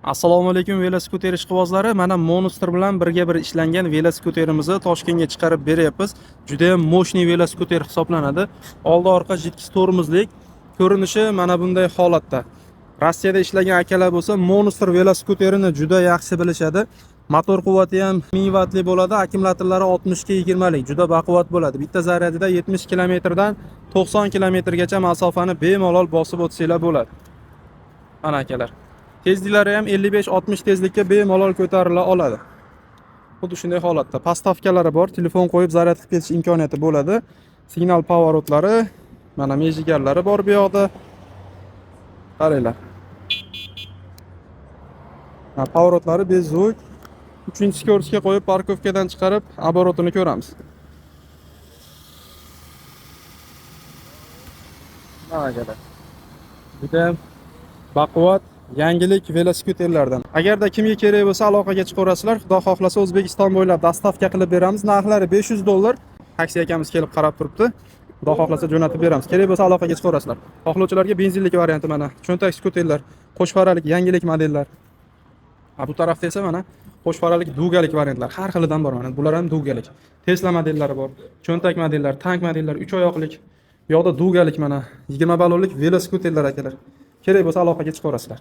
Assalomu alaykum, veloskuter ishqibozlari. Mana Monster bilan birga bir ishlangan veloskuterimizni Toshkentga chiqarib beryapmiz. Juda ham мощный veloskuter hisoblanadi. Oldi orqa жидкий tormozlik, ko'rinishi mana bunday holatda. Rossiyada ishlagan akalar bo'lsa, Monster veloskuterini juda yaxshi bilishadi. Motor quvvati ham 1000 vattli bo'ladi, akkumulyatorlari 60 ga 20 lik, juda baquvvat bo'ladi. Bitta zaryadida 70 kilometrdan 90 kilometrgacha masofani bemalol bosib o'tsanglar bo'ladi. Mana akalar. Tezliklari ham 55-60 tezlikka bemalol ko'tarila oladi. Xuddi shunday holatda. Подставка lari bor, telefon qo'yib zaryad qilib ketish imkoniyati bo'ladi. Signal поворот lari, mana межигаль lari bor bu yoqda. Qaranglar. Ha, поворот lari без звук. 3 скорость ga qo'yib парковка dan chiqarib оборот ini ko'ramiz. Mana akalar. Juda ham baquvvat yangilik velosikuterlardan. Agarda kimga kerak bo'lsa, aloqaga chiqaverasizlar. Xudo xohlasa, O'zbekiston bo'ylab доставка qilib beramiz. Narxlari $500. Taksi akamiz kelib qarab turibdi. Xudo xohlasa, jo'natib beramiz. Kerak bo'lsa, aloqaga chiqaverasizlar. Xohlovchilarga benzinlik varianti mana. Cho'ntak skuterlar, qo'shfaralik yangilik modellar. Ha, bu tarafda esa mana qo'shfaralik дуга lik variantlar har xilidan bor mana. Bular ham дуга lik. Tesla modellari bor. Cho'ntak modellar, tank modellar, 3 oyoqlik. Bu yoqda дуга lik mana 20 ballonlik velosikuterlar akalar. Kerak bo'lsa, aloqaga chiqaverasizlar.